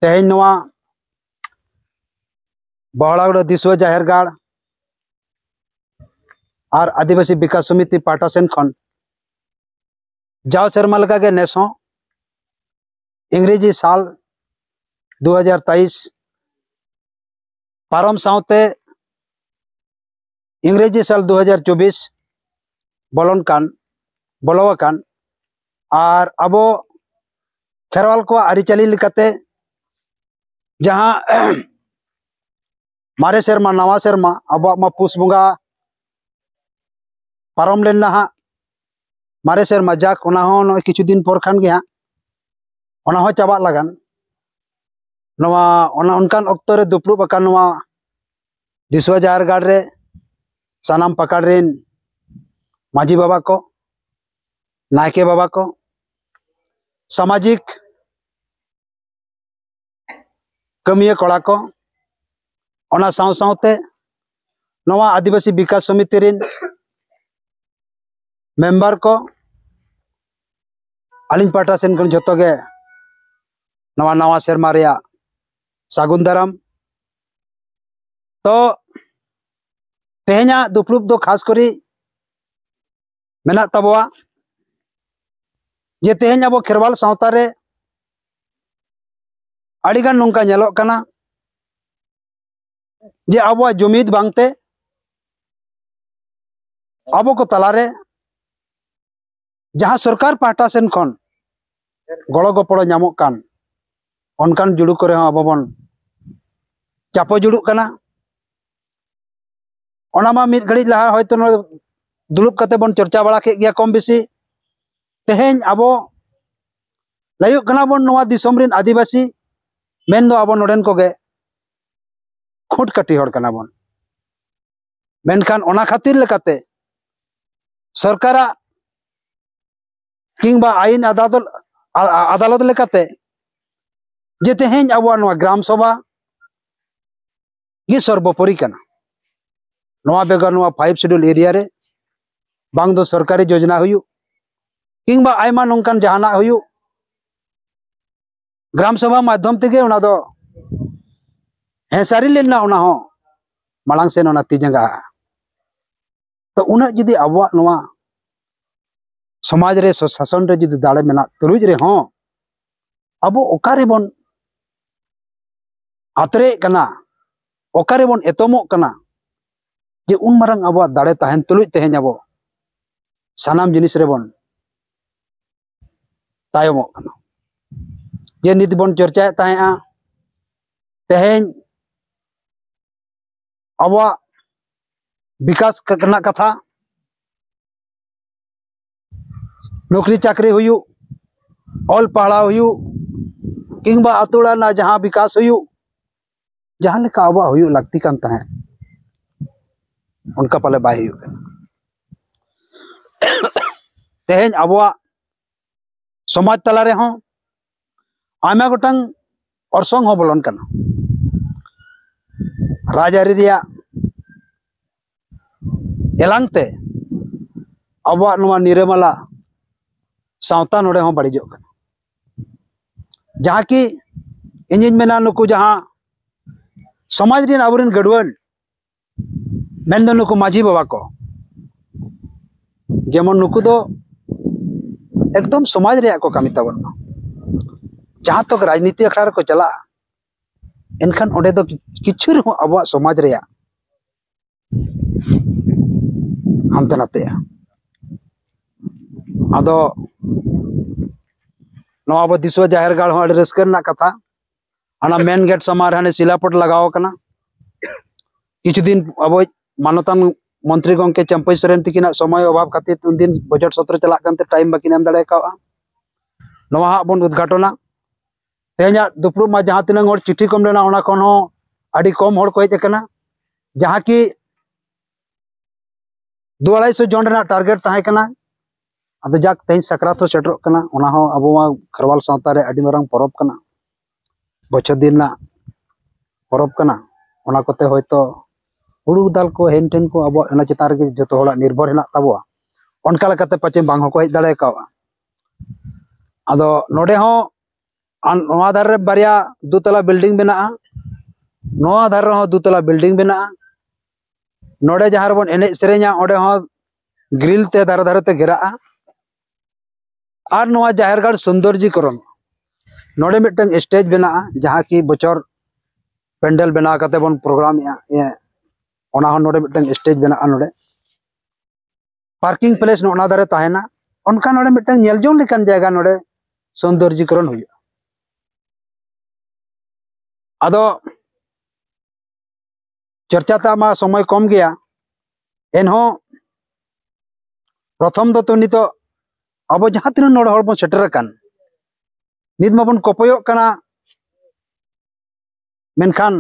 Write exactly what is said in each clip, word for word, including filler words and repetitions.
ᱛᱮᱦᱮᱧ ᱱᱚᱣᱟ ᱵᱚᱦᱲᱟᱜᱚᱲᱟ ᱫᱤᱥᱩᱣᱟᱹ ᱡᱟᱦᱮᱨ ᱜᱟᱲ ᱟᱨ ᱟᱹᱫᱤᱵᱟᱹᱥᱤ ᱵᱤᱠᱟᱥ ᱥᱚᱢᱤᱛᱤ ᱯᱟᱦᱴᱟ ᱥᱮᱱ ᱠᱷᱚᱱ ᱡᱟᱣ ᱥᱮᱨᱢᱟ ᱞᱮᱠᱟᱜᱮ ᱱᱮᱥ ᱦᱚᱸ ᱤᱝᱨᱮᱡᱤ ᱥᱟᱞ ᱫᱩ ᱦᱟᱡᱟᱨ ᱛᱮᱭᱤᱥ ᱯᱟᱨᱚᱢ ᱥᱟᱶᱛᱮ ᱤᱝᱨᱮᱡᱤ ᱥᱟᱞ ᱫᱩ ᱦᱟᱡᱟᱨ ᱪᱚᱵᱵᱤᱥ ᱵᱚᱞᱚᱱ ᱠᱟᱱ, ᱵᱚᱞᱚ ᱟᱠᱟᱱ, ᱟᱨ ᱟᱵᱚ ᱠᱷᱮᱨᱣᱟᱞ ᱠᱚᱣᱟᱜ ᱟᱹᱨᱤᱪᱟᱹᱞᱤ ᱞᱮᱠᱟᱛᱮ ᱡᱟᱦᱟᱸ ᱢᱟᱨᱮ ᱥᱮᱨᱢᱟ, ᱱᱟᱣᱟ ᱥᱮᱨᱢᱟ, ᱟᱵᱚᱣᱟᱜ ᱢᱟ ᱯᱩᱥ ᱵᱚᱸᱜᱟ ᱯᱟᱨᱚᱢ ᱞᱮᱱ ᱱᱟᱦᱟᱜ, ᱢᱟᱨᱮ ᱥᱮᱨᱢᱟ, ᱡᱟᱠ, ᱚᱱᱟ ᱦᱚᱸ ᱱᱚᱜᱼᱚᱭ ᱠᱤᱪᱷᱩ ᱫᱤᱱ ᱯᱚᱨ ᱠᱷᱟᱱ ᱜᱮ ᱦᱟᱸᱜ ᱚᱱᱟ ᱦᱚᱸ ᱪᱟᱵᱟᱜ ᱞᱟᱜᱟᱱ᱾ ᱱᱚᱣᱟ, ᱚᱱᱟ, ᱚᱱᱠᱟᱱ ᱚᱠᱛᱚ ᱨᱮ ᱫᱩᱯᱲᱩᱵ ᱟᱠᱟᱱ ᱱᱚᱣᱟ ᱫᱤᱥᱩᱣᱟ ᱡᱟᱦᱮᱨ ᱜᱟᱲ ᱨᱮ ᱥᱟᱱᱟᱢ ᱯᱟᱠᱟᱲ ᱨᱮᱱ ᱢᱟᱹᱡᱷᱤ ᱵᱟᱵᱟ ᱠᱚ, ᱱᱟᱭᱠᱮ ᱵᱟᱵᱟ ᱠᱚ, ᱥᱟᱢᱟᱡᱤᱠ ᱠᱟᱹᱢᱤᱭᱟᱹ ᱠᱚᱲᱟ ᱠᱚ, ᱚᱱᱟ ᱥᱟᱶ ᱥᱟᱶᱛᱮ ᱱᱚᱣᱟ ᱟᱹᱫᱤᱵᱟᱹᱥᱤ ᱵᱤᱠᱟᱥ ᱥᱚᱢᱤᱛᱤ ᱨᱮᱱ ᱢᱮᱢᱵᱟᱨ ᱠᱚ, ᱟᱹᱞᱤᱧ ᱯᱟᱦᱴᱟ ᱥᱮᱱ ᱠᱷᱚᱱ ᱡᱷᱚᱛᱚ ᱜᱮ ᱱᱚᱣᱟ ᱱᱟᱣᱟ ᱥᱮᱨᱢᱟ ᱨᱮᱭᱟᱜ ᱥᱟᱹᱜᱩᱱ ᱫᱟᱨᱟᱢ᱾ ᱛᱚ, ᱛᱮᱦᱮᱧᱟᱜ ᱫᱩᱯᱲᱩᱵ ᱫᱚ ᱠᱷᱟᱥ ᱠᱚᱨᱮ ᱢᱮᱱᱟᱜ ᱛᱟᱵᱚᱣᱟ ᱡᱮ ᱛᱮᱦᱮᱧ ᱟᱵᱚ ᱠᱷᱮᱨᱣᱟᱞ ᱥᱟᱶᱛᱟ ᱨᱮ ᱟᱹᱰᱤᱜᱟᱱ ᱱᱚᱝᱠᱟ ᱧᱮᱞᱚᱜ ᱠᱟᱱᱟ ᱡᱮ ᱟᱵᱚᱣᱟᱜ ᱡᱩᱢᱤᱫ ᱵᱟᱝᱛᱮ ᱟᱵᱚ ᱠᱚ ᱛᱟᱞᱟᱨᱮ ᱡᱟᱦᱟᱸ ᱥᱚᱨᱠᱟᱨ ᱯᱟᱦᱴᱟ ᱥᱮᱱ ᱠᱷᱚᱱ ᱜᱚᱲᱚ ᱜᱚᱯᱚᱲᱚ ᱧᱟᱢᱚᱜ ᱠᱟᱱ, ᱚᱱᱠᱟᱱ ᱡᱩᱲᱩ ᱠᱚᱨᱮ ᱦᱚᱸ ᱟᱵᱚ ᱵᱚᱱ ᱪᱟᱯᱚ ᱡᱩᱲᱩᱜ ᱠᱟᱱᱟ᱾ ᱚᱱᱟ ᱢᱟ ᱢᱤᱫ ᱜᱷᱟᱹᱲᱤᱡ ᱞᱟᱦᱟ ᱦᱚᱭᱛᱳ ᱱᱚᱰᱮ ᱫᱩᱲᱩᱵ ᱠᱟᱛᱮ ᱵᱚᱱ ᱪᱚᱨᱪᱟ ᱵᱟᱲᱟ ᱠᱮᱫ ᱜᱮᱭᱟ ᱠᱚᱢ ᱵᱮᱥᱤ᱾ ᱛᱮᱦᱮᱧ ᱟᱵᱚ ᱞᱟᱹᱭᱚᱜ ᱠᱟᱱᱟ ᱵᱚᱱ ᱱᱚᱣᱟ ᱫᱤᱥᱚᱢ ᱨᱮᱱ ᱟᱹᱫᱤᱵᱟᱹᱥᱤ, ᱢᱮᱱᱫᱚ ᱟᱵᱚ ᱱᱚᱰᱮᱱ ᱠᱚᱜᱮ ᱠᱷᱩᱸᱴ ᱠᱟᱹᱴᱤ ᱦᱚᱲ ᱠᱟᱱᱟ ᱵᱚᱱ᱾ ᱢᱮᱱᱠᱷᱟᱱ ᱚᱱᱟ ᱠᱷᱟᱹᱛᱤᱨ ᱞᱮᱠᱟᱛᱮ ᱥᱚᱨᱠᱟᱨᱟᱜ ᱠᱤᱝᱵᱟ ᱟᱹᱭᱤᱱ ᱟᱫᱟᱞᱚᱛ, ᱟ-, ᱟ-, ᱟᱫᱟᱞᱚᱛ ᱞᱮᱠᱟᱛᱮ ᱡᱮ ᱛᱮᱦᱮᱧ ᱟᱵᱚᱣᱟᱜ ᱱᱚᱣᱟ ᱜᱨᱟᱢ ᱥᱚᱵᱷᱟ ᱜᱮ ᱥᱚᱨᱵᱚᱯᱚᱨᱤ ᱠᱟᱱᱟ᱾ ᱱᱚᱣᱟ ᱵᱮᱜᱚᱨ ᱱᱚᱣᱟ ᱯᱷᱟᱭᱤᱵᱷ ᱥᱤᱰᱩᱞ ᱮᱨᱤᱭᱟ ᱨᱮ ᱵᱟᱝ ᱫᱚ ᱥᱚᱨᱠᱟᱨᱤ ᱡᱳᱡᱽᱱᱟ ᱦᱩᱭᱩᱜ, ᱠᱤᱝᱵᱟ ᱟᱭᱢᱟ ᱱᱚᱝᱠᱟᱱ ᱡᱟᱦᱟᱱᱟᱜ ᱦᱩᱭᱩᱜ, ᱜᱨᱟᱢ ᱥᱚᱵᱷᱟ ᱢᱟᱫᱽᱫᱷᱚᱢ ᱛᱮᱜᱮ ᱚᱱᱟ ᱫᱚ ᱦᱮᱸ ᱥᱟᱹᱨᱤ ᱞᱮᱱᱟ, ᱚᱱᱟ ᱦᱚᱸ ᱢᱟᱲᱟᱝ ᱥᱮᱱ ᱚᱱᱟ ᱛᱤ ᱡᱟᱸᱜᱟ᱾ ᱛᱚ ᱩᱱᱟᱹᱜ ᱡᱩᱫᱤ ᱟᱵᱚᱣᱟᱜ ᱱᱚᱣᱟ ᱥᱚᱢᱟᱡᱽ ᱨᱮ, ᱥᱚ-, ᱥᱟᱥᱚᱱ ᱨᱮ ᱡᱩᱫᱤ ᱫᱟᱲᱮ ᱢᱮᱱᱟᱜ ᱛᱩᱞᱩᱡ ᱨᱮᱦᱚᱸ, ᱟᱵᱚ ᱚᱠᱟ ᱨᱮᱵᱚᱱ ᱟᱛᱨᱮᱜ ᱠᱟᱱᱟ, ᱚᱠᱟ ᱨᱮᱵᱚᱱ ᱮᱛᱚᱢᱚᱜ ᱠᱟᱱᱟ, ᱡᱮ ᱩᱱ ᱢᱟᱨᱟᱝ ᱟᱵᱚᱣᱟᱜ ᱫᱟᱲᱮ ᱛᱟᱦᱮᱱ ᱛᱩᱞᱩᱡ ᱛᱮᱦᱮᱧ ᱟᱵᱚ ᱥᱟᱱᱟᱢ ᱡᱤᱱᱤᱥ ᱨᱮᱵᱚᱱ ᱛᱟᱭᱚᱢᱚᱜ ᱠᱟᱱᱟ᱾ ᱡᱮ ᱱᱤᱛ ᱵᱚᱱ ᱪᱚᱨᱪᱟᱭᱮᱫ ᱛᱟᱦᱮᱸᱜᱼᱟ, ᱛᱮᱦᱮᱧ ᱟᱵᱚᱣᱟᱜ ᱵᱤᱠᱟᱥ ᱨᱮᱱᱟᱜ ᱠᱟᱛᱷᱟ, ᱱᱚᱠᱨᱤ ᱪᱟᱹᱠᱨᱤ ᱦᱩᱭᱩᱜ, ᱚᱞ ᱯᱟᱲᱦᱟᱣ ᱦᱩᱭᱩᱜ, ᱠᱤᱝᱵᱟ ᱟᱛᱳ ᱚᱲᱟᱜ ᱨᱮᱱᱟᱜ ᱡᱟᱦᱟᱸ ᱵᱤᱠᱟᱥ ᱦᱩᱭᱩᱜ, ᱡᱟᱦᱟᱸ ᱞᱮᱠᱟ ᱟᱵᱚᱣᱟᱜ ᱦᱩᱭᱩᱜ ᱞᱟᱹᱠᱛᱤ ᱠᱟᱱ ᱛᱟᱦᱮᱸᱫ, ᱚᱱᱠᱟ ᱯᱟᱞᱮ ᱵᱟᱭ ᱦᱩᱭᱩᱜ ᱠᱟᱱᱟ᱾ ᱛᱮᱦᱮᱧ ᱟᱵᱚᱣᱟᱜ ᱥᱚᱢᱟᱡᱽ ᱛᱟᱞᱟ ᱨᱮᱦᱚᱸ ᱟᱭᱢᱟ ᱜᱚᱴᱟᱝ ᱚᱨᱥᱚᱝ ᱦᱚᱸ ᱵᱚᱞᱚᱱ ᱠᱟᱱᱟ᱾ ᱨᱟᱡᱽᱟᱹᱨᱤ ᱨᱮᱭᱟᱜ ᱮᱞᱟᱝ ᱛᱮ ᱟᱵᱚᱣᱟᱜ ᱱᱚᱣᱟ ᱱᱤᱨᱟᱹᱢᱟᱞᱟ ᱥᱟᱶᱛᱟ ᱱᱚᱰᱮ ᱦᱚᱸ ᱵᱟᱹᱲᱤᱡᱚᱜ ᱠᱟᱱᱟ᱾ ᱡᱟᱦᱟᱸ ᱠᱤ ᱤᱧᱤᱧ ᱢᱮᱱᱟ, ᱱᱩᱠᱩ ᱡᱟᱦᱟᱸ ᱥᱚᱢᱟᱡᱽ ᱨᱮᱱ ᱟᱵᱚᱨᱮᱱ ᱜᱟᱹᱰᱩᱣᱟᱹᱱ, ᱢᱮᱱᱫᱚ ᱱᱩᱠᱩ ᱢᱟᱹᱡᱷᱤ ᱵᱟᱵᱟ ᱠᱚ, ᱡᱮᱢᱚᱱ ᱱᱩᱠᱩ ᱫᱚ ᱮᱠᱫᱚᱢ ᱥᱚᱢᱟᱡᱽ ᱨᱮᱭᱟᱜ ᱠᱚ ᱠᱟᱹᱢᱤ ᱛᱟᱵᱚᱱ ᱢᱟ᱾ ᱡᱟᱦᱟᱸ ᱛᱚᱠ ᱨᱟᱡᱽᱱᱤᱛᱤ ᱟᱠᱷᱲᱟ ᱨᱮᱠᱚ ᱪᱟᱞᱟᱜᱼᱟ, ᱮᱱᱠᱷᱟᱱ ᱚᱸᱰᱮ ᱫᱚ ᱠᱤᱪᱷᱩ ᱨᱮᱦᱚᱸ ᱟᱵᱚᱣᱟᱜ ᱥᱚᱢᱟᱡᱽ ᱨᱮᱭᱟᱜ ᱦᱟᱱᱛᱮ ᱱᱟᱛᱮᱜᱼᱟ᱾ ᱟᱫᱚ ᱱᱚᱣᱟ ᱟᱵᱚ ᱫᱤᱥᱩᱣᱟᱹ ᱡᱟᱦᱮᱨ ᱜᱟᱲ ᱦᱚᱸ ᱟᱹᱰᱤ ᱨᱟᱹᱥᱠᱟᱹ ᱨᱮᱱᱟᱜ ᱠᱟᱛᱷᱟ᱾ ᱚᱱᱟ ᱢᱮᱱ ᱜᱮᱴ ᱥᱟᱢᱟᱝ ᱨᱮ ᱦᱟᱱᱮ ᱥᱤᱞᱟᱯᱚᱴ ᱞᱟᱜᱟᱣ ᱟᱠᱟᱱᱟ᱾ ᱠᱤᱪᱷᱩ ᱫᱤᱱ ᱟᱵᱚᱭᱤᱡ ᱢᱟᱱᱚᱛᱟᱱ ᱢᱚᱱᱛᱨᱤ ᱜᱚᱢᱠᱮ ᱪᱟᱹᱢᱯᱟᱹᱭ ᱥᱚᱨᱮᱱ ᱛᱤᱠᱤᱱᱟᱜ ᱥᱚᱢᱚᱭ ᱚᱵᱷᱟᱵ ᱠᱷᱟᱹᱛᱤᱨ ᱩᱱᱫᱤᱱ ᱵᱚᱡᱮᱴ ᱥᱚᱛᱨᱚ ᱪᱟᱞᱟᱜ ᱠᱟᱱᱛᱮ ᱴᱟᱭᱤᱢ ᱵᱟᱹᱠᱤᱱ ᱮᱢ ᱫᱟᱲᱮ ᱠᱟᱣᱟ᱾ ᱱᱚᱣᱟ ᱦᱟᱸᱜ ᱵᱚᱱ ᱩᱫᱽᱜᱷᱟᱴᱚᱱᱟ᱾ ᱛᱮᱦᱮᱧᱟᱜ ᱫᱩᱯᱲᱩᱵ ᱢᱟ ᱡᱟᱦᱟᱸ ᱛᱤᱱᱟᱹᱜ ᱦᱚᱲ ᱪᱤᱴᱷᱤ ᱠᱚ ᱮᱢ ᱞᱮᱱᱟ, ᱚᱱᱟ ᱠᱷᱚᱱ ᱦᱚᱸ ᱟᱹᱰᱤ ᱠᱚᱢ ᱦᱚᱲ ᱠᱚ ᱦᱮᱡ ᱟᱠᱟᱱᱟ, ᱡᱟᱦᱟᱸ ᱠᱤ ᱫᱩ ᱟᱲᱟᱭᱥᱚ ᱡᱚᱱ ᱨᱮᱱᱟᱜ ᱴᱟᱨᱜᱮᱴ ᱛᱟᱦᱮᱸ ᱠᱟᱱᱟ᱾ ᱟᱫᱚ ᱡᱟᱠ, ᱛᱮᱦᱮᱧ ᱥᱟᱠᱨᱟᱛ ᱦᱚᱸ ᱥᱮᱴᱮᱨᱚᱜ ᱠᱟᱱᱟ, ᱚᱱᱟ ᱦᱚᱸ ᱟᱵᱚ ᱢᱟ ᱠᱷᱮᱨᱣᱟᱞ ᱥᱟᱶᱛᱟ ᱨᱮ ᱟᱹᱰᱤ ᱢᱟᱨᱟᱝ ᱯᱚᱨᱚᱵᱽ ᱠᱟᱱᱟ, ᱵᱚᱪᱷᱚᱨ ᱫᱤᱱ ᱨᱮᱱᱟᱜ ᱯᱚᱨᱚᱵᱽ ᱠᱟᱱᱟ᱾ ᱚᱱᱟ ᱠᱚᱛᱮ ᱦᱚᱭᱛᱳ ᱦᱩᱲᱩ ᱫᱟᱞ ᱠᱚ, ᱦᱮᱱ ᱴᱮᱱ ᱠᱚ, ᱟᱵᱚᱣᱟᱜ ᱚᱱᱟ ᱪᱮᱛᱟᱱ ᱨᱮᱜᱮ ᱡᱚᱛᱚ ᱦᱚᱲᱟᱜ ᱱᱤᱨᱵᱷᱚᱨ ᱦᱮᱱᱟᱜ ᱛᱟᱵᱚᱣᱟ᱾ ᱚᱱᱠᱟ ᱞᱮᱠᱟᱛᱮ ᱯᱟᱪᱮ ᱵᱟᱝ ᱦᱚᱸᱠᱚ ᱦᱮᱡ ᱫᱟᱲᱮ ᱠᱟᱣᱟ᱾ ᱟᱫᱚ ᱱᱚᱰᱮ ᱦᱚᱸ ᱟᱨ ᱱᱚᱣᱟ ᱫᱷᱟᱨᱮ ᱨᱮ ᱵᱟᱨᱭᱟ ᱫᱩᱛᱟᱞᱟ ᱵᱤᱞᱰᱤᱝ ᱢᱮᱱᱟᱜᱼᱟ, ᱱᱚᱣᱟ ᱫᱷᱟᱨᱮ ᱨᱮᱦᱚᱸ ᱫᱩᱛᱟᱞᱟ ᱵᱤᱞᱰᱤᱝ ᱢᱮᱱᱟᱜᱼᱟ᱾ ᱱᱚᱰᱮ ᱡᱟᱦᱟᱸ ᱨᱮᱵᱚᱱ ᱮᱱᱮᱡ ᱥᱮᱨᱮᱧᱟ, ᱚᱸᱰᱮ ᱦᱚᱸ ᱜᱨᱤᱞ ᱛᱮ ᱫᱷᱟᱨᱮ ᱫᱷᱟᱨᱮ ᱛᱮ ᱜᱷᱮᱨᱟᱜᱼᱟ᱾ ᱟᱨ ᱱᱚᱣᱟ ᱡᱟᱦᱮᱨ ᱜᱟᱲ ᱥᱚᱱᱫᱚᱨᱡᱤᱠᱚᱨᱚᱱ, ᱱᱚᱰᱮ ᱢᱤᱫᱴᱟᱝ ᱥᱴᱮᱡᱽ ᱵᱮᱱᱟᱜᱼᱟ, ᱡᱟᱦᱟᱸ ᱠᱤ ᱵᱚᱪᱷᱚᱨ ᱯᱮᱱᱰᱮᱞ ᱵᱮᱱᱟᱣ ᱠᱟᱛᱮ ᱵᱚᱱ ᱯᱨᱳᱜᱨᱟᱢᱮᱜᱼᱟ᱾ ᱚᱱᱟ ᱦᱚᱸ ᱱᱚᱰᱮ ᱢᱤᱫᱴᱟᱝ ᱥᱴᱮᱡᱽ ᱵᱮᱱᱟᱜᱼᱟ᱾ ᱱᱚᱰᱮ ᱯᱟᱨᱠᱤᱝ ᱯᱞᱮᱥ ᱱᱚᱜᱼᱚ ᱱᱟ ᱫᱷᱟᱨᱮ ᱛᱟᱦᱮᱱᱟ᱾ ᱚᱱᱠᱟ ᱱᱚᱰᱮ ᱢᱤᱫᱴᱟᱝ ᱧᱮᱞ ᱡᱚᱝ ᱞᱮᱠᱟᱱ ᱡᱟᱭᱜᱟ ᱱᱚᱰᱮ ᱥᱚᱱᱫᱚᱨᱡᱤᱠᱚᱨᱚᱱ ᱦᱩᱭᱩᱜᱼᱟ᱾ ᱟᱫᱚ ᱪᱚᱨᱪᱟ ᱛᱮ ᱢᱟ ᱥᱚᱢᱚᱭ ᱠᱚᱢ ᱜᱮᱭᱟ, ᱮᱱᱦᱚᱸ ᱯᱨᱚᱛᱷᱚᱢ ᱫᱚ ᱛᱚ ᱱᱤᱛᱚᱜ ᱟᱵᱚ ᱡᱟᱦᱟᱸ ᱛᱤᱱᱟᱹᱜ ᱱᱚᱰᱮ ᱦᱚᱲ ᱵᱚᱱ ᱥᱮᱴᱮᱨ ᱟᱠᱟᱱ, ᱱᱤᱛ ᱢᱟᱵᱚᱱ ᱠᱚᱯᱚᱭᱚᱜ ᱠᱟᱱᱟ, ᱢᱮᱱᱠᱷᱟᱱ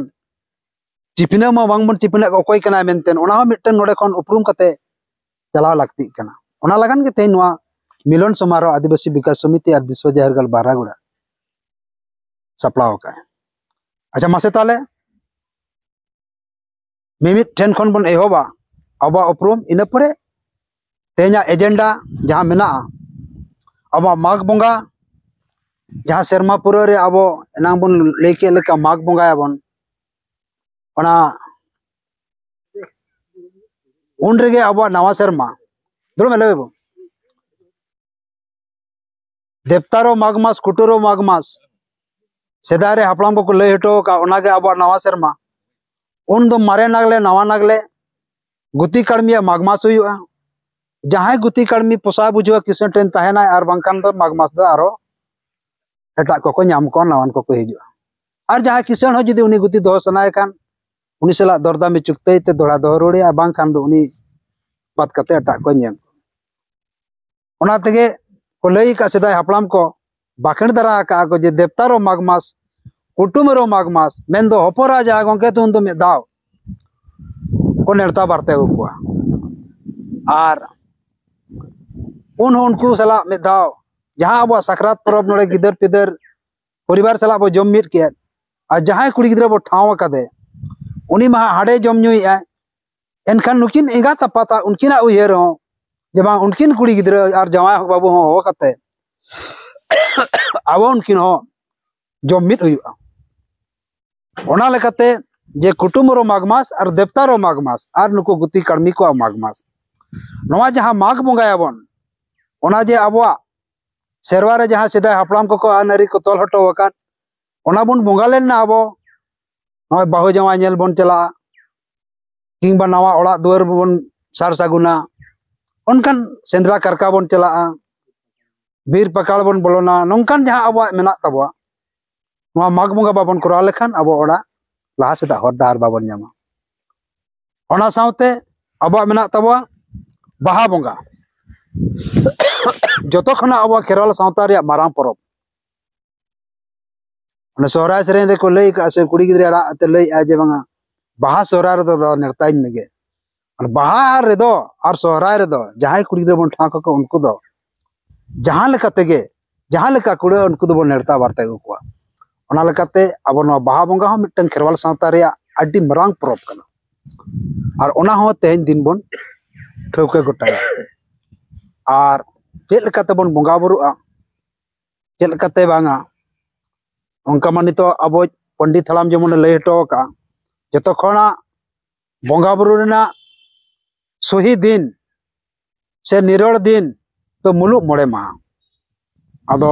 ᱪᱤᱯᱱᱟᱹ ᱢᱟ ᱵᱟᱝᱵᱚᱱ ᱪᱤᱯᱱᱟᱹᱜ ᱚᱠᱚᱭ ᱠᱟᱱᱟᱭ ᱢᱮᱱᱛᱮ, ᱚᱱᱟ ᱦᱚᱸ ᱢᱤᱫᱴᱮᱱ ᱱᱚᱰᱮ ᱠᱷᱚᱱ ᱩᱯᱨᱩᱢ ᱠᱟᱛᱮ ᱪᱟᱞᱟᱣ ᱞᱟᱹᱠᱛᱤᱜ ᱠᱟᱱᱟ᱾ ᱚᱱᱟ ᱞᱟᱜᱟᱱ ᱜᱮ ᱛᱮᱦᱮᱧ ᱱᱚᱣᱟ ᱢᱤᱞᱚᱱ ᱥᱚᱢᱟᱨᱳᱦ ᱟᱹᱫᱤᱵᱟᱹᱥᱤ ᱵᱤᱠᱟᱥ ᱥᱚᱢᱤᱛᱤ ᱟᱨ ᱫᱤᱥᱣᱟ ᱡᱟᱦᱮᱨ ᱜᱟᱲ ᱵᱟᱨᱟᱜᱩᱲᱟ ᱥᱟᱯᱲᱟᱣ ᱟᱠᱟᱫᱼᱟ᱾ ᱟᱪᱪᱷᱟ, ᱢᱟᱥᱮ ᱛᱟᱦᱚᱞᱮ ᱢᱤᱢᱤᱫ ᱴᱷᱮᱱ ᱠᱷᱚᱱ ᱵᱚᱱ ᱮᱦᱚᱵᱟ ᱟᱵᱚᱣᱟᱜ ᱩᱯᱨᱩᱢ, ᱤᱱᱟᱹ ᱯᱚᱨᱮ ᱛᱮᱦᱮᱧᱟᱜ ᱮᱡᱮᱱᱰᱟ ᱡᱟᱦᱟᱸ ᱢᱮᱱᱟᱜᱼᱟ, ᱟᱵᱚᱣᱟᱜ ᱢᱟᱜᱽ ᱵᱚᱸᱜᱟ, ᱡᱟᱦᱟᱸ ᱥᱮᱨᱢᱟ ᱯᱩᱨᱟᱹᱣ ᱨᱮ ᱟᱵᱚ ᱮᱱᱟᱝ ᱵᱚᱱ ᱞᱟᱹᱭ ᱠᱮᱫ ᱞᱮᱠᱟ ᱢᱟᱜᱽ ᱵᱚᱸᱜᱟᱭᱟᱵᱚᱱ, ᱚᱱᱟ ᱩᱱ ᱨᱮᱜᱮ ᱟᱵᱚᱣᱟᱜ ᱱᱟᱣᱟ ᱥᱮᱨᱢᱟ᱾ ᱫᱩᱲᱩᱵ ᱢᱮ, ᱞᱟᱹᱭ ᱵᱚ᱾ ᱫᱮᱵᱛᱟᱨᱳ ᱢᱟᱜᱽ ᱢᱟᱥ, ᱠᱩᱴᱩᱨᱳ ᱢᱟᱜᱽ ᱢᱟᱥ, ᱥᱮᱫᱟᱭ ᱨᱮ ᱦᱟᱯᱲᱟᱢ ᱠᱚᱠᱚ ᱞᱟᱹᱭ ᱦᱚᱴᱚ ᱟᱠᱟᱫ, ᱚᱱᱟᱜᱮ ᱟᱵᱚᱣᱟᱜ ᱱᱟᱣᱟ ᱥᱮᱨᱢᱟ᱾ ᱩᱱ ᱫᱚ ᱢᱟᱨᱮ ᱱᱟᱜᱽᱞᱮ, ᱱᱟᱣᱟ ᱱᱟᱜᱽᱞᱮ, ᱜᱩᱛᱤ ᱠᱟᱹᱲᱢᱤᱭᱟᱜ ᱢᱟᱜᱽ ᱢᱟᱥ ᱦᱩᱭᱩᱜᱼᱟ᱾ ᱡᱟᱦᱟᱸᱭ ᱜᱩᱛᱤ ᱠᱟᱹᱲᱢᱤ ᱯᱚᱥᱟᱣ ᱵᱩᱡᱷᱟᱹᱣᱟ, ᱠᱤᱥᱟᱹᱬ ᱴᱷᱮᱱ ᱛᱟᱦᱮᱱᱟᱭ, ᱟᱨ ᱵᱟᱝᱠᱷᱟᱱ ᱫᱚ ᱢᱟᱜᱽ ᱢᱟᱥ ᱫᱚ ᱟᱨᱚ ᱮᱴᱟᱜ ᱠᱚᱠᱚ ᱧᱟᱢ ᱠᱚᱣᱟ, ᱱᱟᱣᱟᱱ ᱠᱚᱠᱚ ᱦᱤᱡᱩᱜᱼᱟ᱾ ᱟᱨ ᱡᱟᱦᱟᱸᱭ ᱠᱤᱥᱟᱹᱬ ᱦᱚᱸ ᱡᱩᱫᱤ ᱩᱱᱤ ᱜᱩᱛᱤ ᱫᱚᱦᱚ ᱥᱟᱱᱟᱭᱮ ᱠᱷᱟᱱ, ᱩᱱᱤ ᱥᱟᱞᱟᱜ ᱫᱚᱨᱫᱟᱢᱮ ᱪᱩᱠᱛᱟᱹᱭ ᱛᱮ ᱫᱚᱦᱲᱟ ᱫᱚᱦᱚ ᱨᱩᱣᱟᱹᱲᱮᱭᱟ, ᱵᱟᱝᱠᱷᱟᱱ ᱫᱚ ᱩᱱᱤ ᱵᱟᱫ ᱠᱟᱛᱮ ᱮᱴᱟᱜ ᱠᱚᱭ ᱧᱮᱞ ᱠᱚᱣᱟ᱾ ᱚᱱᱟ ᱛᱮᱜᱮ ᱠᱚ ᱞᱟᱹᱭ ᱟᱠᱟᱫ, ᱥᱮᱫᱟᱭ ᱦᱟᱯᱲᱟᱢ ᱠᱚ ᱵᱟᱠᱷᱮᱬ ᱫᱟᱨᱟ ᱟᱠᱟᱫᱼᱟ ᱠᱚ ᱡᱮ, "ᱫᱮᱵᱛᱟᱨᱳ ᱢᱟᱜᱽ ᱢᱟᱥ, ᱠᱩᱴᱩᱢᱮᱨᱳ ᱢᱟᱜᱽ ᱢᱟᱥ", ᱢᱮᱱᱫᱚ ᱦᱚᱯᱚᱨᱟ ᱡᱟᱦᱟᱸ ᱜᱚᱢᱠᱮ ᱛᱚ ᱩᱱᱫᱚ ᱢᱤᱫ ᱫᱷᱟᱣ ᱠᱚ ᱱᱮᱲᱛᱟ ᱵᱟᱨᱛᱮ ᱟᱹᱜᱩ ᱠᱚᱣᱟ᱾ ᱟᱨ ᱩᱱ ᱦᱚᱸ ᱩᱱᱠᱩ ᱥᱟᱞᱟᱜ ᱢᱤᱫ ᱫᱷᱟᱣ ᱡᱟᱦᱟᱸ ᱟᱵᱚᱣᱟᱜ ᱥᱟᱠᱨᱟᱛ ᱯᱚᱨᱚᱵᱽ ᱱᱚᱰᱮ ᱜᱤᱫᱟᱹᱨ ᱯᱤᱫᱟᱹᱨ ᱯᱚᱨᱤᱵᱟᱨ ᱥᱟᱞᱟᱜ ᱵᱚ ᱡᱚᱢ ᱢᱤᱫ ᱠᱮᱫ, ᱟᱨ ᱡᱟᱦᱟᱸᱭ ᱠᱩᱲᱤ ᱜᱤᱫᱽᱨᱟᱹ ᱵᱚ ᱴᱷᱟᱶ ᱟᱠᱟᱫᱮ, ᱩᱱᱤ ᱢᱟ ᱦᱟᱸᱰᱮ ᱡᱚᱢ ᱧᱩᱭᱮᱫᱼᱟᱭ, ᱮᱱᱠᱷᱟᱱ ᱱᱩᱠᱤᱱ ᱮᱸᱜᱟᱛ ᱟᱯᱟᱛᱟᱜ ᱩᱱᱠᱤᱱᱟᱜ ᱩᱭᱦᱟᱹᱨ ᱦᱚᱸ ᱡᱮ ᱵᱟᱝ ᱩᱱᱠᱤᱱ ᱠᱩᱲᱤ ᱜᱤᱫᱽᱨᱟᱹ ᱟᱨ ᱡᱟᱶᱟᱭ ᱵᱟᱹᱵᱩ ᱦᱚᱸ ᱦᱚᱦᱚ ᱠᱟᱛᱮ ᱟᱵᱚ ᱩᱱᱠᱤᱱ ᱦᱚᱸ ᱡᱚᱢ ᱢᱤᱫ ᱦᱩᱭᱩᱜᱼᱟ᱾ ᱚᱱᱟ ᱞᱮᱠᱟᱛᱮ ᱡᱮ ᱠᱩᱴᱩᱢ ᱨᱮ ᱢᱟᱜᱽ ᱢᱟᱥ ᱟᱨ ᱫᱮᱵᱛᱟ ᱨᱮ ᱢᱟᱜᱽ ᱢᱟᱥ ᱟᱨ ᱱᱩᱠᱩ ᱜᱩᱛᱤ ᱠᱟᱹᱲᱢᱤ ᱠᱚᱣᱟᱜ ᱢᱟᱜᱽ ᱢᱟᱥ, ᱱᱚᱣᱟ ᱡᱟᱦᱟᱸ ᱢᱟᱜᱽ ᱵᱚᱸᱜᱟᱭᱟᱵᱚᱱ, ᱚᱱᱟ ᱡᱮ ᱟᱵᱚᱣᱟᱜ ᱥᱮᱨᱣᱟ ᱨᱮ ᱡᱟᱦᱟᱸ ᱥᱮᱫᱟᱭ ᱦᱟᱯᱲᱟᱢ ᱠᱚᱠᱚ ᱟᱹᱱ ᱟᱹᱨᱤ ᱠᱚ ᱛᱚᱞ ᱦᱚᱴᱚ ᱟᱠᱟᱫ, ᱚᱱᱟ ᱵᱚᱱ ᱵᱚᱸᱜᱟ ᱞᱮᱱ ᱱᱟ ᱟᱵᱚ᱾ ᱱᱚᱜᱼᱚᱭ ᱵᱟᱹᱦᱩ ᱡᱟᱶᱟᱭ ᱧᱮᱞ ᱵᱚᱱ ᱪᱟᱞᱟᱜᱼᱟ, ᱠᱤᱝᱵᱟ ᱱᱟᱣᱟ ᱚᱲᱟᱜ ᱫᱩᱣᱟᱹᱨ ᱵᱚᱱ ᱥᱟᱨ ᱥᱟᱹᱜᱩᱱᱟ, ᱚᱱᱠᱟᱱ ᱥᱮᱸᱫᱽᱨᱟ ᱠᱟᱨᱠᱟ ᱵᱚᱱ ᱪᱟᱞᱟᱜᱼᱟ, ᱵᱤᱨ ᱯᱟᱠᱟᱲ ᱵᱚᱱ ᱵᱚᱞᱚᱱᱟ, ᱱᱚᱝᱠᱟᱱ ᱡᱟᱦᱟᱸ ᱟᱵᱚᱣᱟᱜ ᱢᱮᱱᱟᱜ ᱛᱟᱵᱚᱣᱟ, ᱱᱚᱣᱟ ᱢᱟᱜᱽ ᱵᱚᱸᱜᱟ ᱵᱟᱵᱚᱱ ᱠᱚᱨᱟᱣ ᱞᱮᱠᱷᱟᱱ ᱟᱵᱚ ᱚᱲᱟᱜ ᱞᱟᱦᱟ ᱥᱮᱫᱟᱜ ᱦᱚᱨ ᱰᱟᱦᱟᱨ ᱵᱟᱵᱚᱱ ᱧᱟᱢᱟ᱾ ᱚᱱᱟ ᱥᱟᱶᱛᱮ ᱟᱵᱚᱣᱟᱜ ᱢᱮᱱᱟᱜ ᱛᱟᱵᱚᱣᱟ ᱵᱟᱦᱟ ᱵᱚᱸᱜᱟ᱾ ᱡᱚᱛᱚ ᱠᱷᱚᱱᱟᱜ ᱟᱵᱚᱣᱟᱜ ᱠᱷᱮᱨᱣᱟᱞ ᱥᱟᱶᱛᱟ ᱨᱮᱭᱟᱜ ᱢᱟᱨᱟᱝ ᱯᱚᱨᱚᱵᱽ᱾ ᱚᱱᱟ ᱥᱚᱦᱨᱟᱭ ᱥᱮᱨᱮᱧ ᱨᱮᱠᱚ ᱞᱟᱹᱭ ᱠᱟᱜᱼᱟ, ᱥᱮ ᱠᱩᱲᱤ ᱜᱤᱫᱽᱨᱟᱹ ᱨᱟᱜ ᱟᱛᱮ ᱞᱟᱹᱭᱮᱜᱼᱟ ᱡᱮ ᱵᱟᱝᱟ, ᱵᱟᱦᱟ ᱥᱚᱦᱨᱟᱭ ᱨᱮᱫᱚ ᱫᱟᱫᱟ ᱱᱮᱨᱛᱟᱧ ᱢᱮᱜᱮ᱾ ᱟᱨ ᱵᱟᱦᱟ ᱨᱮᱫᱚ ᱟᱨ ᱥᱚᱦᱨᱟᱭ ᱨᱮᱫᱚ ᱡᱟᱦᱟᱸᱭ ᱠᱩᱲᱤ ᱜᱤᱫᱽᱨᱟᱹ ᱵᱚᱱ ᱴᱷᱟᱶ ᱠᱟᱠᱚ, ᱩᱱᱠᱩ ᱫᱚ ᱡᱟᱦᱟᱸ ᱞᱮᱠᱟ ᱛᱮᱜᱮ, ᱡᱟᱦᱟᱸ ᱞᱮᱠᱟ ᱠᱩᱲᱟᱹᱜᱼᱟ, ᱩᱱᱠᱩ ᱫᱚᱵᱚᱱ ᱱᱮᱨᱛᱟ ᱵᱟᱨᱛᱮ ᱟᱹᱜᱩ ᱠᱚᱣᱟ᱾ ᱚᱱᱟ ᱞᱮᱠᱟᱛᱮ ᱟᱵᱚ ᱱᱚᱣᱟ ᱵᱟᱦᱟ ᱵᱚᱸᱜᱟ ᱦᱚᱸ ᱢᱤᱫᱴᱟᱝ ᱠᱷᱮᱨᱣᱟᱞ ᱥᱟᱶᱛᱟ ᱨᱮᱭᱟᱜ ᱟᱹᱰᱤ ᱢᱟᱨᱟᱝ ᱯᱚᱨᱚᱵᱽ ᱠᱟᱱᱟ᱾ ᱟᱨ ᱚᱱᱟ ᱦᱚᱸ ᱛᱮᱦᱮᱧ ᱫᱤᱱ ᱵᱚᱱ ᱴᱷᱟᱹᱣᱠᱟᱹ ᱜᱚᱴᱟᱭᱟ᱾ ᱟᱨ ᱪᱮᱫ ᱞᱮᱠᱟ ᱛᱮᱵᱚᱱ ᱵᱚᱸᱜᱟ ᱵᱩᱨᱩᱜᱼᱟ, ᱪᱮᱫ ᱞᱮᱠᱟᱛᱮ ᱵᱟᱝᱟ, ᱚᱱᱠᱟ ᱢᱟ ᱱᱤᱛᱚᱜ ᱟᱵᱚ ᱯᱚᱱᱰᱤᱛ ᱦᱟᱲᱟᱢ ᱡᱮᱢᱚᱱᱮ ᱞᱟᱹᱭ ᱦᱚᱴᱚ ᱟᱠᱟᱫᱼᱟ, ᱡᱚᱛᱚ ᱠᱷᱚᱱᱟᱜ ᱵᱚᱸᱜᱟ ᱵᱩᱨᱩ ᱨᱮᱱᱟᱜ ᱥᱚᱦᱤ ᱫᱤᱱ ᱥᱮ ᱱᱤᱨᱚᱲ ᱫᱤᱱ ᱫᱚ ᱢᱩᱞᱩᱜ ᱢᱚᱬᱮ ᱢᱟᱦᱟ᱾ ᱟᱫᱚ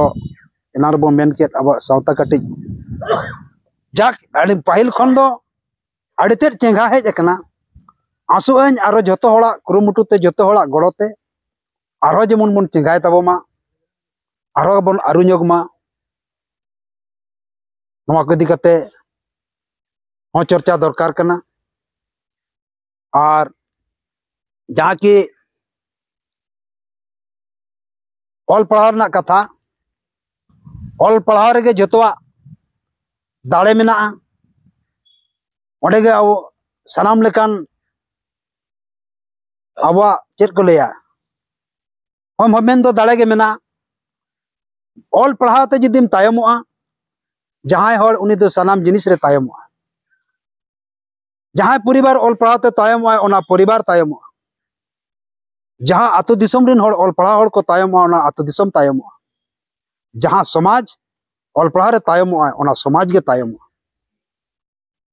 ᱮᱱᱟᱝ ᱨᱮᱵᱚᱱ ᱢᱮᱱ ᱠᱮᱫ, ᱟᱵᱚᱣᱟᱜ ᱥᱟᱶᱛᱟ ᱠᱟᱹᱴᱤᱡ ᱡᱟᱠ ᱟᱹᱰᱤ ᱯᱟᱹᱦᱤᱞ ᱠᱷᱚᱱ ᱫᱚ ᱟᱹᱰᱤ ᱛᱮᱫ ᱪᱮᱸᱜᱷᱟ ᱦᱮᱡ ᱟᱠᱟᱱᱟ᱾ ᱟᱥᱚᱜ ᱟᱹᱧ ᱟᱨᱚ ᱡᱚᱛᱚ ᱦᱚᱲᱟᱜ ᱠᱩᱨᱩᱢᱩᱴᱩ ᱛᱮ, ᱡᱚᱛᱚ ᱦᱚᱲᱟᱜ ᱜᱚᱲᱚ ᱛᱮ ᱟᱨᱦᱚᱸ ᱡᱮᱢᱚᱱ ᱵᱚᱱ ᱪᱮᱸᱜᱷᱟᱭ ᱛᱟᱵᱚ ᱢᱟ, ᱟᱨᱦᱚᱸ ᱵᱚᱱ ᱟᱹᱨᱩ ᱧᱚᱜᱽ ᱢᱟ᱾ ᱱᱚᱣᱟ ᱠᱚ ᱤᱫᱤ ᱠᱟᱛᱮ ᱦᱚᱸ ᱪᱚᱨᱪᱟ ᱫᱚᱨᱠᱟᱨ ᱠᱟᱱᱟ᱾ ᱟᱨ ᱡᱟᱦᱟᱸ ᱠᱤ ᱚᱞ ᱯᱟᱲᱦᱟᱣ ᱨᱮᱱᱟᱜ ᱠᱟᱛᱷᱟ, ᱚᱞ ᱯᱟᱲᱦᱟᱣ ᱨᱮᱜᱮ ᱡᱚᱛᱚᱣᱟᱜ ᱫᱟᱲᱮ ᱢᱮᱱᱟᱜᱼᱟ᱾ ᱚᱸᱰᱮ ᱜᱮ ᱟᱵᱚ ᱥᱟᱱᱟᱢ ᱞᱮᱠᱟᱱ ᱟᱵᱚᱣᱟᱜ ᱪᱮᱫ ᱠᱚ ᱞᱟᱹᱭᱟ, ᱦᱚᱢ ᱦᱚᱢᱮᱱ ᱫᱚ ᱫᱟᱲᱮ ᱜᱮ ᱢᱮᱱᱟᱜᱼᱟ᱾ ᱚᱞ ᱯᱟᱲᱦᱟᱣ ᱛᱮ ᱡᱩᱫᱤᱢ ᱛᱟᱭᱚᱢᱚᱜᱼᱟ, ᱡᱟᱦᱟᱸᱭ ᱦᱚᱲ, ᱩᱱᱤ ᱫᱚ ᱥᱟᱱᱟᱢ ᱡᱤᱱᱤᱥ ᱨᱮ ᱛᱟᱭᱚᱢᱚᱜᱼᱟ᱾ ᱡᱟᱦᱟᱸᱭ ᱯᱚᱨᱤᱵᱟᱨ ᱚᱞ ᱯᱟᱲᱦᱟᱣ ᱛᱮ ᱛᱟᱭᱚᱢᱚᱜᱼᱟᱭ, ᱚᱱᱟ ᱯᱚᱨᱤᱵᱟᱨ ᱛᱟᱭᱚᱢᱚᱜᱼᱟ᱾ ᱡᱟᱦᱟᱸ ᱟᱹᱛᱩ ᱫᱤᱥᱚᱢ ᱨᱮᱱ ᱦᱚᱲ ᱚᱞ ᱯᱟᱲᱦᱟᱣ ᱦᱚᱲ ᱠᱚ ᱛᱟᱭᱚᱢᱚᱜᱼᱟ, ᱚᱱᱟ ᱟᱹᱛᱩ ᱫᱤᱥᱚᱢ ᱛᱟᱭᱚᱢᱚᱜᱼᱟ᱾ ᱡᱟᱦᱟᱸ ᱥᱚᱢᱟᱡᱽ ᱚᱞ ᱯᱟᱲᱦᱟᱣ ᱨᱮ ᱛᱟᱭᱚᱢᱚᱜᱼᱟᱭ, ᱚᱱᱟ ᱥᱚᱢᱟᱡᱽ ᱜᱮ ᱛᱟᱭᱚᱢᱚᱜᱼᱟ᱾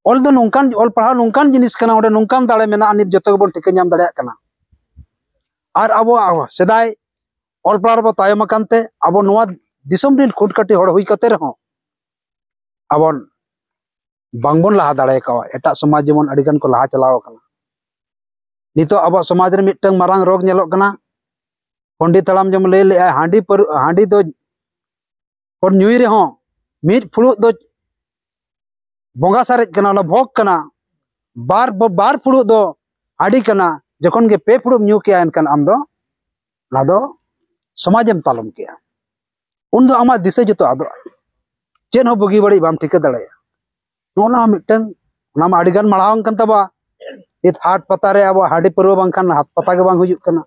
ᱚᱞ ᱫᱚ ᱱᱚᱝᱠᱟᱱ, ᱚᱞ ᱯᱟᱲᱦᱟᱣ ᱱᱚᱝᱠᱟᱱ ᱡᱤᱱᱤᱥ ᱠᱟᱱᱟ, ᱚᱸᱰᱮ ᱱᱚᱝᱠᱟᱱ ᱫᱟᱲᱮ ᱢᱮᱱᱟᱜᱼᱟ, ᱱᱤᱛ ᱡᱚᱛᱚ ᱜᱮᱵᱚᱱ ᱴᱷᱤᱠᱟᱹ ᱧᱟᱢ ᱫᱟᱲᱮᱭᱟᱜ ᱠᱟᱱᱟ᱾ ᱟᱨ ᱟᱵᱚ, ᱟᱵᱚ ᱥᱮᱫᱟᱭ ᱚᱞ ᱯᱟᱲᱦᱟᱣ ᱨᱮᱵᱚ ᱛᱟᱭᱚᱢ ᱟᱠᱟᱱ ᱛᱮ ᱟᱵᱚ ᱱᱚᱣᱟ ᱫᱤᱥᱚᱢ ᱨᱮᱱ ᱠᱷᱩᱸᱴ ᱠᱟᱹᱴᱤ ᱦᱚᱲ ᱦᱩᱭ ᱠᱟᱛᱮ ᱨᱮᱦᱚᱸ ᱟᱵᱚᱱ ᱵᱟᱝᱵᱚᱱ ᱞᱟᱦᱟ ᱫᱟᱲᱮ ᱠᱟᱣᱟ᱾ ᱮᱴᱟᱜ ᱥᱚᱢᱟᱡᱽ ᱡᱮᱢᱚᱱ ᱟᱹᱰᱤ ᱜᱟᱱ ᱠᱚ ᱞᱟᱦᱟ ᱪᱟᱞᱟᱣ ᱟᱠᱟᱱᱟ᱾ ᱱᱤᱛᱚᱜ ᱟᱵᱚᱣᱟᱜ ᱥᱚᱢᱟᱡᱽ ᱨᱮ ᱢᱤᱫᱴᱟᱝ ᱢᱟᱨᱟᱝ ᱨᱳᱜᱽ ᱧᱮᱞᱚᱜ ᱠᱟᱱᱟ᱾ ᱯᱚᱱᱰᱤᱛ ᱦᱟᱲᱟᱢ ᱡᱮᱢᱚᱱ ᱞᱟᱹᱭ ᱞᱮᱜᱼᱟᱭ, ᱦᱟᱺᱰᱤ ᱯᱟᱹᱨᱩ-, ᱦᱟᱺᱰᱤ ᱫᱚ ᱵᱚᱱ ᱧᱩᱭ ᱨᱮᱦᱚᱸ ᱢᱤᱫ ᱯᱷᱩᱲᱩᱜ ᱫᱚ ᱵᱚᱸᱜᱟ ᱥᱟᱨᱮᱡ ᱠᱟᱱᱟ, ᱚᱱᱟ ᱵᱷᱳᱜᱽ ᱠᱟᱱᱟ᱾ ᱵᱟᱨ, ᱵᱟᱨ ᱯᱷᱩᱲᱩᱜ ᱫᱚ ᱦᱟᱺᱰᱤ ᱠᱟᱱᱟ᱾ ᱡᱚᱠᱷᱚᱱ ᱜᱮ ᱯᱮ ᱯᱷᱩᱲᱩᱜ ᱮᱢ ᱧᱩ ᱠᱮᱜᱼᱟ, ᱮᱱᱠᱷᱟᱱ ᱟᱢ ᱫᱚ ᱚᱱᱟ ᱫᱚ ᱥᱚᱢᱟᱡᱮᱢ ᱛᱟᱞᱚᱢ ᱠᱮᱜᱼᱟ᱾ ᱩᱱ ᱫᱚ ᱟᱢᱟᱜ ᱫᱤᱥᱟᱹ ᱡᱚᱛᱚ ᱟᱫᱚᱜᱼᱟ᱾ ᱪᱮᱫ ᱦᱚᱸ ᱵᱩᱜᱤ ᱵᱟᱹᱲᱤᱡ ᱵᱟᱢ ᱴᱷᱤᱠᱟᱹ ᱫᱟᱲᱮᱭᱟᱜᱼᱟ᱾ ᱱᱚᱜᱼᱚ ᱱᱚᱣᱟ ᱢᱤᱫᱴᱟᱝ, ᱚᱱᱟ ᱢᱟ ᱟᱹᱰᱤ ᱜᱟᱱ ᱢᱟᱲᱟᱝ ᱠᱟᱱ ᱛᱟᱵᱚᱣᱟ᱾ ᱱᱤᱛ ᱦᱟᱴ ᱯᱟᱛᱟ ᱨᱮ ᱟᱵᱚᱣᱟᱜ ᱦᱟᱺᱰᱤ ᱯᱟᱹᱨᱣᱟᱹ ᱵᱟᱝᱠᱷᱟᱱ ᱦᱟᱴ ᱯᱟᱛᱟ ᱜᱮ ᱵᱟᱝ ᱦᱩᱭᱩᱜ ᱠᱟᱱᱟ᱾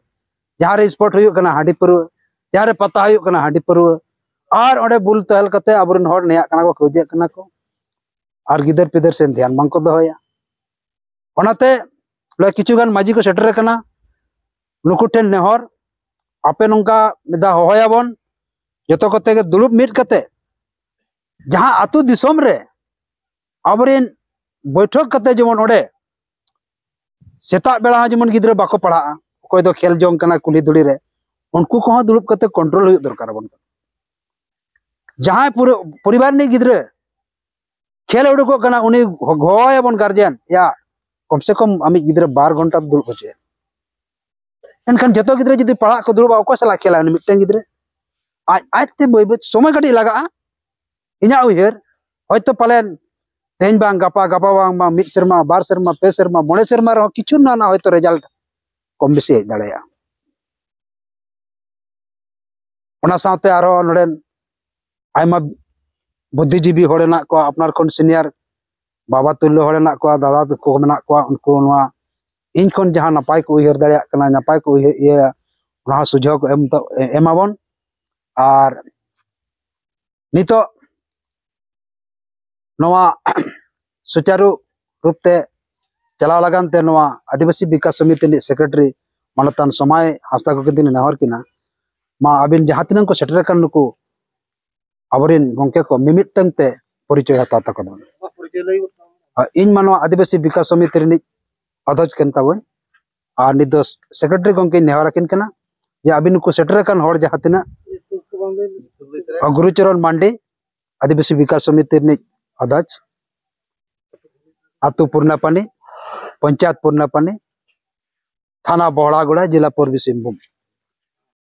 ᱡᱟᱦᱟᱸ ᱨᱮ ᱥᱯᱳᱨᱴ ᱦᱩᱭᱩᱜ ᱠᱟᱱᱟ ᱦᱟᱺᱰᱤ ᱯᱟᱹᱨᱣᱟᱹ, ᱡᱟᱦᱟᱸ ᱨᱮ ᱯᱟᱛᱟ ᱦᱩᱭᱩᱜ ᱠᱟᱱᱟ ᱦᱟᱺᱰᱤ ᱯᱟᱹᱨᱣᱟᱹ, ᱟᱨ ᱚᱸᱰᱮ ᱵᱩᱞ ᱛᱚᱦᱮᱞ ᱠᱟᱛᱮ ᱟᱵᱚᱨᱮᱱ ᱦᱚᱲ ᱱᱮᱭᱟᱜ ᱠᱟᱱᱟ ᱠᱚ, ᱠᱟᱹᱣᱡᱟᱹᱜ ᱠᱟᱱᱟ ᱠᱚ, ᱟᱨ ᱜᱤᱫᱟᱹᱨ ᱯᱤᱫᱟᱹᱨ ᱥᱮᱱ ᱫᱷᱮᱭᱟᱱ ᱵᱟᱝᱠᱚ ᱫᱚᱦᱚᱭᱟ᱾ ᱚᱱᱟᱛᱮ ᱱᱚᱰᱮ ᱠᱤᱪᱷᱩ ᱜᱟᱱ ᱢᱟᱹᱡᱷᱤ ᱠᱚ ᱥᱮᱴᱮᱨ ᱟᱠᱟᱱᱟ, ᱱᱩᱠᱩ ᱴᱷᱮᱱ ᱱᱮᱦᱚᱨ, ᱟᱯᱮ ᱱᱚᱝᱠᱟ ᱢᱤᱫ ᱫᱷᱟᱣ ᱦᱚᱦᱚᱭᱟᱵᱚᱱ, ᱡᱚᱛᱚ ᱠᱚᱛᱮ ᱜᱮ ᱫᱩᱲᱩᱵ ᱢᱤᱫ ᱠᱟᱛᱮ ᱡᱟᱦᱟᱸ ᱟᱹᱛᱩ ᱫᱤᱥᱚᱢ ᱨᱮ ᱟᱵᱚᱨᱮᱱ ᱵᱳᱭᱴᱷᱚᱠ ᱠᱟᱛᱮ ᱡᱮᱢᱚᱱ ᱚᱸᱰᱮ ᱥᱮᱛᱟᱜ ᱵᱮᱲᱟ ᱦᱚᱸ ᱡᱮᱢᱚᱱ ᱜᱤᱫᱽᱨᱟᱹ ᱵᱟᱠᱚ ᱯᱟᱲᱦᱟᱜᱼᱟ, ᱚᱠᱚᱭ ᱫᱚ ᱠᱷᱮᱞ ᱡᱚᱝ ᱠᱟᱱᱟ ᱠᱩᱞᱦᱤ ᱫᱷᱩᱲᱤ ᱨᱮ, ᱩᱱᱠᱩ ᱠᱚᱦᱚᱸ ᱫᱩᱲᱩᱵ ᱠᱟᱛᱮ ᱠᱚᱱᱴᱨᱳᱞ ᱦᱩᱭᱩᱜ ᱫᱚᱨᱠᱟᱨ ᱟᱵᱚᱱ ᱠᱟᱱᱟ᱾ ᱡᱟᱦᱟᱸᱭ ᱯᱩᱨᱟᱹ ᱯᱚᱨᱤᱵᱟᱨ ᱨᱤᱱᱤᱡ ᱜᱤᱫᱽᱨᱟᱹ ᱠᱷᱮᱞ ᱩᱰᱩᱠᱚᱜ ᱠᱟᱱᱟ, ᱩᱱᱤ ᱦᱚᱦᱚᱣᱟᱭᱟᱵᱚᱱ ᱜᱟᱨᱡᱮᱱ, ᱭᱟ, ᱠᱚᱢ ᱥᱮ ᱠᱚᱢ ᱟᱢᱤᱡ ᱜᱤᱫᱽᱨᱟᱹ ᱵᱟᱨ ᱜᱷᱚᱱᱴᱟ ᱫᱩᱲᱩᱵ ᱦᱚᱪᱚᱭᱟ᱾ ᱮᱱᱠᱷᱟᱱ ᱡᱚᱛᱚ ᱜᱤᱫᱽᱨᱟᱹ ᱡᱩᱫᱤ ᱯᱟᱲᱦᱟᱜ ᱠᱚ ᱫᱩᱲᱩᱵᱼᱟ, ᱚᱠᱚᱭ ᱥᱟᱞᱟᱜ ᱠᱷᱮᱞᱟ? ᱩᱱᱤ ᱢᱤᱫᱴᱮᱱ ᱜᱤᱫᱽᱨᱟᱹ ᱟᱡ ᱟᱡᱛᱮ ᱵᱟᱹᱭ ᱵᱟᱹᱭ ᱥᱚᱢᱚᱭ ᱠᱟᱹᱴᱤᱡ ᱞᱟᱜᱟᱜᱼᱟ᱾ ᱤᱧᱟᱹᱜ ᱩᱭᱦᱟᱹᱨ, ᱦᱚᱭᱛᱳ ᱯᱟᱞᱮᱱ ᱛᱮᱦᱮᱧ ᱵᱟᱝ ᱜᱟᱯᱟ, ᱜᱟᱯᱟ ᱵᱟᱝ ᱵᱟᱝ ᱢᱤᱫ ᱥᱮᱨᱢᱟ, ᱵᱟᱨ ᱥᱮᱨᱢᱟ, ᱯᱮ ᱥᱮᱨᱢᱟ, ᱢᱚᱬᱮ ᱥᱮᱨᱢᱟ ᱨᱮᱦᱚᱸ ᱠᱤᱪᱷᱩ ᱱᱟᱣᱟ ᱱᱟᱣᱟ ᱦᱚᱭᱛᱳ ᱨᱮᱡᱟᱞᱴ ᱠᱚᱢ ᱵᱮᱥᱤ ᱦᱮᱡ ᱫᱟᱲᱮᱭᱟᱜᱼᱟ᱾ ᱚᱱᱟ ᱥᱟᱶᱛᱮ ᱟᱨᱦᱚᱸ ᱱᱚᱰᱮᱱ ᱟᱭᱢᱟ ᱵᱩᱫᱽᱫᱷᱤᱡᱤᱵᱤ ᱦᱚᱲ ᱦᱮᱱᱟᱜ ᱠᱚᱣᱟ, ᱟᱯᱱᱟᱨ ᱠᱷᱚᱱ ᱥᱤᱱᱤᱭᱟᱨ ᱵᱟᱵᱟ ᱛᱩᱞᱞᱚ ᱦᱚᱲ ᱦᱮᱱᱟᱜ ᱠᱚᱣᱟ, ᱫᱟᱫᱟ ᱛᱟᱠᱚ ᱢᱮᱱᱟᱜ ᱠᱚᱣᱟ, ᱩᱱᱠᱩ ᱱᱚᱣᱟ ᱤᱧ ᱠᱷᱚᱱ ᱡᱟᱦᱟᱸ ᱱᱟᱯᱟᱭ ᱠᱚ ᱩᱭᱦᱟᱹᱨ ᱫᱟᱲᱮᱭᱟᱜ ᱠᱟᱱᱟ, ᱱᱟᱯᱟᱭ ᱠᱚ ᱩᱭᱦᱟᱹᱨ ᱤᱭᱟᱹᱭᱟ, ᱚᱱᱟ ᱦᱚᱸ ᱥᱩᱡᱷᱟᱹᱣ ᱠᱚ ᱮᱢ ᱛᱟ-, ᱮᱢᱟᱵᱚᱱ᱾ ᱟᱨ ᱱᱤᱛᱚᱜ ᱱᱚᱣᱟ ᱥᱩᱪᱟᱨᱩ ᱨᱩᱯ ᱛᱮ ᱪᱟᱞᱟᱣ ᱞᱟᱹᱜᱤᱫ ᱛᱮ ᱱᱚᱣᱟ ᱟᱹᱫᱤᱵᱟᱹᱥᱤ ᱵᱤᱠᱟᱥ ᱥᱚᱢᱤᱛᱤ ᱨᱤᱱᱤᱡ ᱥᱮᱠᱨᱮᱴᱟᱨᱤ ᱢᱟᱱᱚᱛᱟᱱ ᱥᱚᱢᱟᱭ ᱦᱟᱸᱥᱫᱟ ᱜᱚᱢᱠᱮ ᱛᱤᱧ ᱱᱮᱦᱚᱨ ᱠᱤᱱᱟ, ᱢᱟ ᱟᱹᱵᱤᱱ ᱡᱟᱦᱟᱸ ᱛᱤᱱᱟᱹᱜ ᱠᱚ ᱥᱮᱴᱮᱨ ᱟᱠᱟᱱ ᱱᱩᱠᱩ ᱟᱵᱚᱨᱮᱱ ᱜᱚᱢᱠᱮ ᱠᱚ ᱢᱤᱢᱤᱫᱴᱟᱝ ᱛᱮ ᱯᱚᱨᱤᱪᱚᱭ ᱦᱟᱛᱟᱣ ᱛᱟᱠᱚ ᱛᱟᱵᱚᱱ᱾ ᱟᱨ ᱤᱧ ᱢᱟ ᱱᱚᱣᱟ ᱟᱹᱫᱤᱵᱟᱹᱥᱤ ᱵᱤᱠᱟᱥ ᱥᱚᱢᱤᱛᱤ ᱨᱤᱱᱤᱡ ᱚᱫᱷᱚᱡᱽ ᱠᱟᱱ ᱛᱟᱵᱚᱱ, ᱟᱨ ᱱᱤᱛ ᱫᱚ ᱥᱮᱠᱨᱮᱴᱟᱨᱤ ᱜᱚᱢᱠᱮᱧ ᱱᱮᱦᱚᱨ ᱟᱹᱠᱤᱱ ᱠᱟᱱᱟ ᱡᱮ ᱟᱹᱵᱤᱱ ᱱᱩᱠᱩ ᱥᱮᱴᱮᱨ ᱟᱠᱟᱱ ᱦᱚᱲ ᱡᱟᱦᱟᱸ ᱛᱤᱱᱟᱹᱜ, ᱜᱩᱨᱩᱪᱚᱨᱚᱱ ᱢᱟᱱᱰᱤ, ᱟᱹᱫᱤᱵᱟᱹᱥᱤ ᱵᱤᱠᱟᱥ ᱥᱚᱢᱤᱛᱤ ᱨᱤᱱᱤᱡ ᱚᱫᱷᱚᱡᱽ, ᱟᱛᱳ ᱯᱩᱨᱱᱟᱯᱟᱱᱤ, ᱯᱚᱧᱪᱟᱭᱮᱛ ᱯᱩᱨᱱᱟᱯᱟᱱᱤ, ᱛᱷᱟᱱᱟ ᱵᱚᱦᱲᱟᱜᱚᱲᱟ, ᱡᱮᱞᱟ ᱯᱩᱨᱵᱤ ᱥᱤᱝᱵᱷᱩᱢ᱾